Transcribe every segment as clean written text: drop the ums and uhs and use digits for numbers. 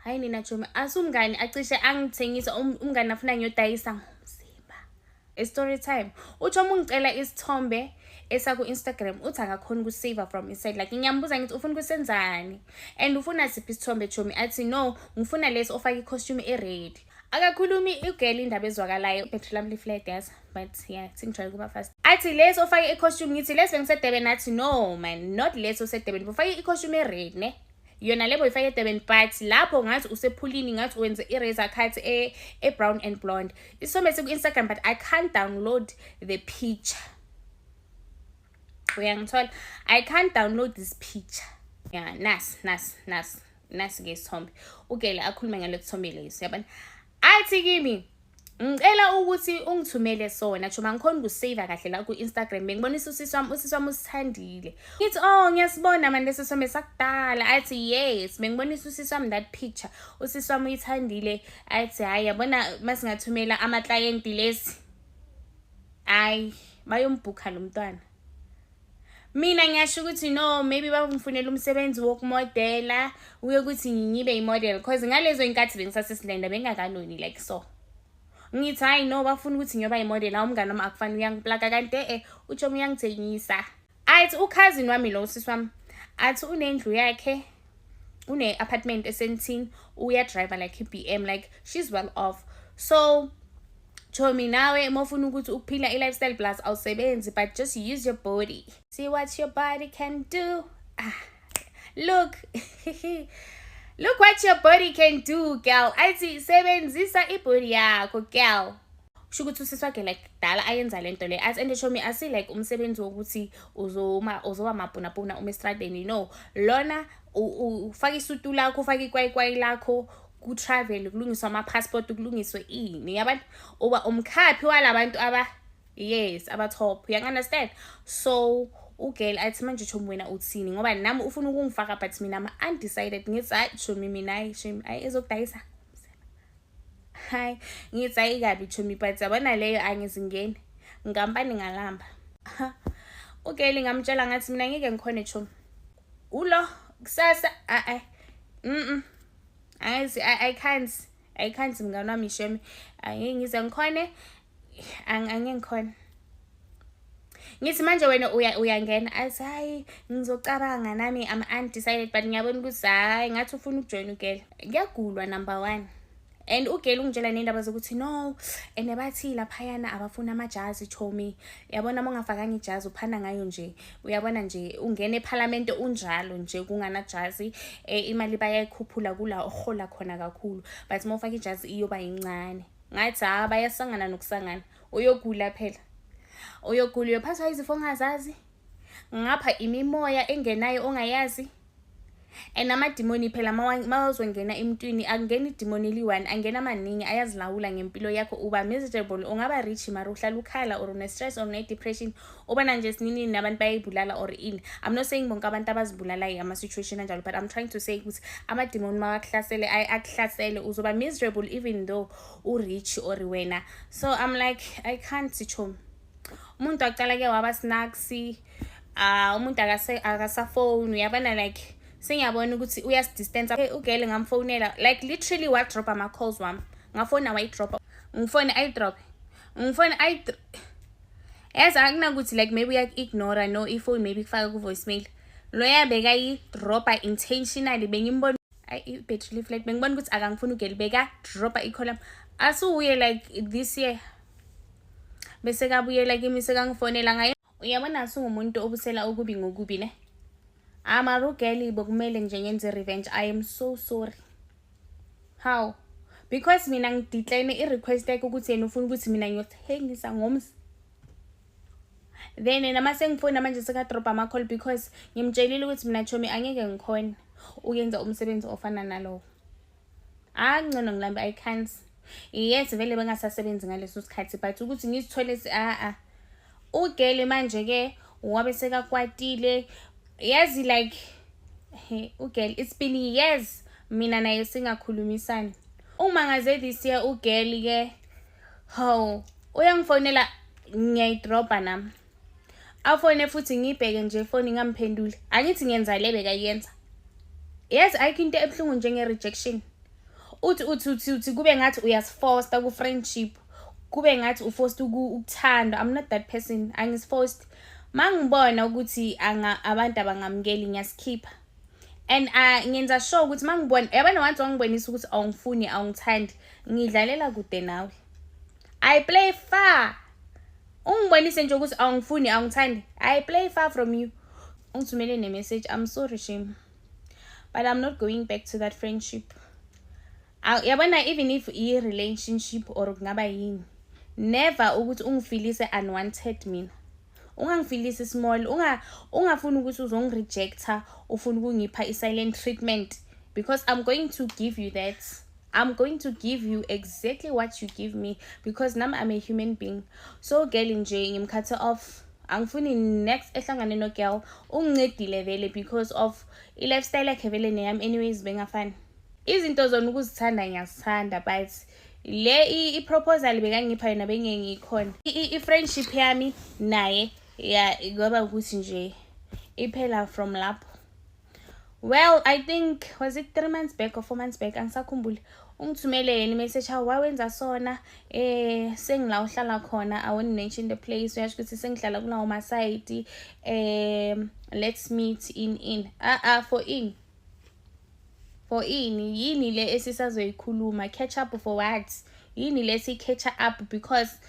Hayi nina chomi, asumngani acishe angithengisa umngani afuna ngiyodayisa ngomzimba. A story time. Utsho ungicela isithombe esaku-Instagram, uthi akakhoni ukusave from inside. Like, ngiyambuza ngithi, "Ufuna ukusenzani and ufuna siphi isithombe, chomi?" Athi, "No, ngifuna lesi ofake i-costume e-red." Akakhulumi u-girl indaba ezwakalayo. Ibhetri lami li-flat, yazi, but yeah, sengijwayele ukuba fast. Athi lesi ofake i-costume. Ngithi, "Lesi bengiseDurban." Athi, "No man, not lesi oseDurban, ufake i-costume e-red ne yona lebo ifake eDurban, but lapho ngathi usephulini, ngathi wenze i-razor cut e-brown and blonde." Isithombe siku-Instagram, but I can't download the picture. Uyangithola? I can't download this picture. Yeah, nasi nasi nasi nasi-ke isithombe. U-girl akhulume ngale sithombe lesi, yabona. Athi kimi, "Ngicela ukuthi ungithumele sona, chomi, ngikhona ukusave kahle la ku-Instagram. Bengibonisa usisi wami, usisi wami usithandile." Ngithi, "Oh, ngiyasibona mani leso sithombe sakudala." Athi, "Yes, bengibonisa usisi wami that picture, usisi wami uyithandile." Athi, "Hhayi, yabona, masingathumela amaklayenti lesi, hhayi, bayombhukha lo mntwana." Mina ngiyasho ukuthi no, maybe bangifunela umsebenzi wokumodela, uye ukuthi ngibe i-model, 'cause ngalezo y'nkathi bengisasesilenda, bengingakanoni. Like, so ngithi, "Hayi no, bafuna ukuthi ngiyoba i-model." Hawu, umngane wami akufani uyangiplaka, kanti e-e, utshomi uyangithengisa. Athi u-cousin wami lo, usisi wami, athi unendlu yakhe, une-apartment eSandton, uyadrayiva like i-BM, like she's well off. "So chomi, nawe uma ufuna ukuthi ukuphila i-lifestyle, plus awusebenzi, but just use your body, see what your body can do. Ah, look, look what your body can do, girl." Athi, "Sebenzisa i-body yakho, girl." Kusho ukuthi usisi wakhe like kudala ayenza lento le. Athi, "And chomi, asi like umsebenzi wokuthi uzoma uzoba mapunapuna uma estradeni. No, lona ufaka isutu lakho, ufake ikwayikwayi lakho, ku-travel, kulungiswa ama-passport, kulungiswe ini, yabona, uba umkhaphi walabantu aba, yes, aba-top, uyangi-understand?" So u-girl athi, "Manje chomi, wena uthini? Ngoba nami ufuna ukungifaka, but mina I'm undecided." Ngithi, "Hayi chomi, mina, hayi shame, hayi, ezokudayisa, hayi." Ngithi, "Hayi kabi chomi, but yabona leyo angizingeni ngampani ngalamba." U-girl ngamtshela ngathi, "Mina ngeke ngikhone, chomi, ulo kusasa, a angithi I can't, I can't, mngani wami, shame, angeke ngize ngikhone, angeke ngikhone." Ngithi, "Manje wena uyangena?" Athi, "Hayi, ngizocabanga nami, I'm undecided, but ngiyabona ukuthi hayi, ngathi ufuna ukujoyina u-girl." Kuyagulwa, number one. And u-girl ungitshela ney'ndaba zokuthi no, and bathi laphayana abafuna amajazi, chomi. Yabona, uma ungafakanga ijazi, uphana ngayo nje, uyabona nje, ungena ephalamende unjalo nje kunganajazi, imali bayayikhuphula kula ohola khona kakhulu, but uma ufaka ijazi iyoba yincane. Ngathi, "Ha, bayasangana nokusangana. Uyogula phela, uyogula, uyophathwa izifo ongazazi, ngapha imimoya engenayo ongayazi." And amadimoni phela mawazongena emntwini, akungena idimoni eliyi-one, angena amaningi, ayazilawula ngempilo yakho. Uba miserable, ungaba rich mara uhlala ukhala or une-stress or une-depression. Ubona nje sininini nabantu bayayibulala or ini. I'm not saying bonke abantu abazibulalayo ama-situation anjalo, but I'm trying to say ukuthi amadimoni mawakuhlasele, akuhlasele, uzoba miserable even though u-rich or wena. So I'm like, "I can't, chomi." Umuntu wacala-ke waba snacks, umuntu akasafoni, uyabona, like sengiyabona ukuthi uyasi-distance. U-girl ngamfonela, like literally wadrop ama-calls wami. Ngafona, wayidropa. Ngifone, ayidrop. Ngifone, yazi, akunakuthi like maybe uyaku-ignora, no, ifoni maybe kufaka ku-voicemail. Loya bekayidropa intentionally. Bengimbona i-battery li-flat, bengibona ukuthi akangifuni u-girl, bekadropa i-call. Asuye like this year bese kabuyela kimi, sekangifonela ngaye. Uyabona, sungumuntu obusela okubi ngokubi ne. Amara u-girl bokumele nje ngenze revenge. I am so sorry. How? Because mina ngi-decline i-request yakhe ukuthi yena ufuna ukuthi mina ngiyothengisa ngomzi. Then nama sengifona manje, sekadropa ama-call, because ngimtshelile ukuthi mina, chomi, angeke ngikhone ukuyenza umsebenzi ofana nalowo. Angcono ngilambe, I can't. Yes, vele bengasasebenzi ngaleso sikhathi, but ukuthi ngizithole a-a. U-girl manje-ke wabe sekakwatile, yazi, like he, u-girl, it's been years mina naye singakhulumisani. Uma ngaze this year u-girl ke, hawu, uyangifonela, ngiyayidropa nami. Afone futhi, ngiyibheke nje ifoni, ngingamphenduli. Angithi ngenza le bekayenza. Yazi, ayikho into ebuhlungu njenge-rejection. Uthi kube ngathi uyasifosta ku-friendship, kube ngathi uforced ukuthandwa. I'm not that person, angisiforced. Mangibona ukuthi abantu abangamukeli, ngiyasikhipha and ngenza sure ukuthi mangibona, yabona, once wangibonisa ukuthi awungifuni, awungithandi, ngidlalela kude nawe. I play far. Ungibonise nje ukuthi awungifuni, awungithandi, I play far from you. Ungithumele ne-message, "I'm sorry shame, but I'm not going back to that friendship." Yabona, even if i-relationship or kungaba yini, never ukuthi ungifilise unwanted. Mina ungangifilisi small, ungafuni ukuthi uzongirejecta, ufuna ukungipha i-silent treatment, because I'm going to give you that. I'm going to give you exactly what you give me, because nami I'm a human being. So girl nje ngimcuthe off, angifuni next ehlangane no girl. Ungincedile vele because of i-lifestyle yakhe vele neyami anyways bengafani. Izinto zona ukuzithanda ngiyazithanda, but le i-proposal bekangipha yona bengeke ngiyikhona. I-friendship yami naye ya ngoba ukuthi nje iphela from lapho. Well, I think, was it 3 months back or 4 months back, angisakhumbuli, ungithumele yena imessage, "Hawu, wawenza sona, sengila uhlala khona." I won't mention the place. Uyasho ukuthi sengihlala kulawo masayidi, let's meet in ah ah for in for ini yini le esisazoyikhuluma? Catch up for what? Yini le si-catch up? Because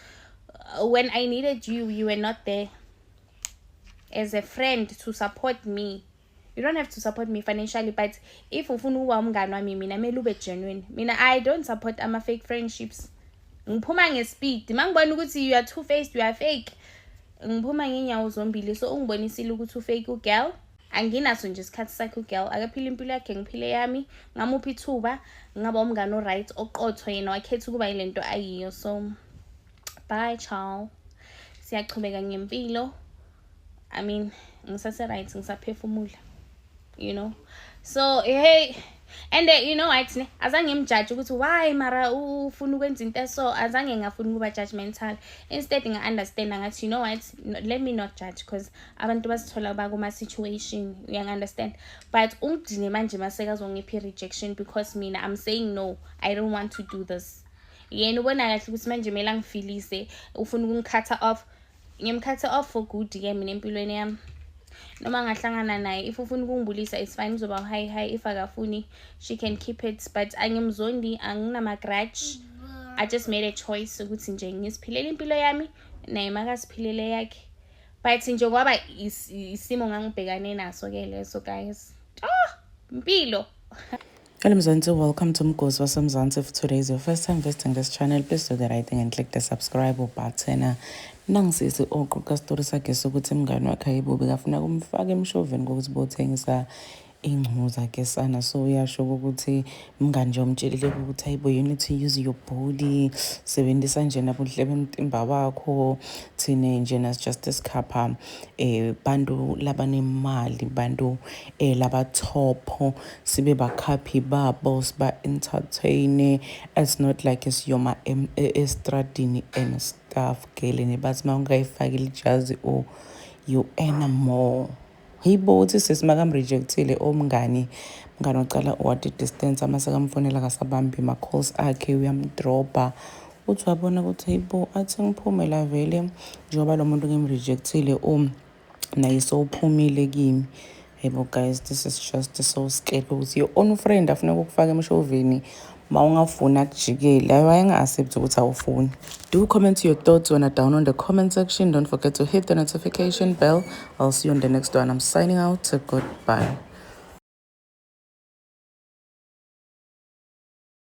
when I needed you, you were not there as a friend to support me. You don't have to support me financially, but if ufuna ukuba umngani wami mina, kumele ube genuine. Mina I don't support ama-fake friendships. Ngiphuma ngespeed uma ngibona ukuthi you are two faced, you are fake. Ngiphuma ngeenyawo zombili. So ungibonisile ukuthi ufake ugirl. Anginaso nje isikhathi sakhe ugirl. Akaphile impilo yakhe, ngiphile yami. Ngamuphi ithuba, ngaba umngane o-right, oqotho, yena wakhetha ukuba yile nto ayiyo. So bye, ciao, siyachubeka ngempilo. I mean, ngisase-right, ngisaphefumula. So hey, and you know what ne, azange ngimjudge ukuthi why mara ufuna ukwenza into eso. Azange ngafuna ukuba judgmental. Instead nga-understand, ngathi, "You know what? No, let me not judge," because abantu bazithola bakuma-situation, uyangi-understand? But ungidine manje masekazongipha i-rejection because mina I'm saying no, I don't want to do this. Yena ubona kahle ukuthi manje kumele angifilise, ufuna ukungicutha off. Ngimcuthe off for good-ke mina empilweni yami. Noma ngahlangana naye, if ufuna ukungibulisa, it's fine, kuzoba hi hi. If akafuni, she can keep it, but angimzondi, anginama-grudge. I just made a choice ukuthi nje ngisiphilele impilo yami, naye makasiphilele yakhe. But nje kwaba isimo ngangibhekane naso-ke leso, guys. Oh, impilo. Hello Mzansi, welcome to Mgosi waseMzansi. If today is your first time visiting this channel, please do the right thing and click the subscribe button. Nangisisi oqoqa story sakhe sokuthi mngani wakhe ayibo bekafuna kumfaka emshoveni kokuthi bothengisa ingcuza ke sana. So uyasho ukuthi mngani nje umtshelile ukuthi, "Hayibo, you need to use your body, sebenzisa nje nabuhle bemtimba wakho. Thine njena just sikhapha bantu labanemali, bantu laba top, sibe bakhaphi babo, siba entertain. It's not like siyoma estradini and stuff." Geleni bathi uma ungayifaki ijazi or you earn more. Hayibo, uthi sisi makamrejectile omngani, mngani wacala wati distance, amase kamfonela kasabambi ma-calls akhe, uyamdropa. Uthi wabona ukuthi, hayibo, athi ngiphume la vele njengoba lo muntu ngimrejectile, naye sowuphumile kimi. Yebo guys, this is just so scary ukuthi your own friend afuna ukukufaka emshoveni, ma ungafuni akujikele. Wayenga-accept ukuthi awufuni. Do comment your thoughts when down on the comment section. Don't forget to hit the notification bell. I'll see you on the next one. I'm signing out. Goodbye.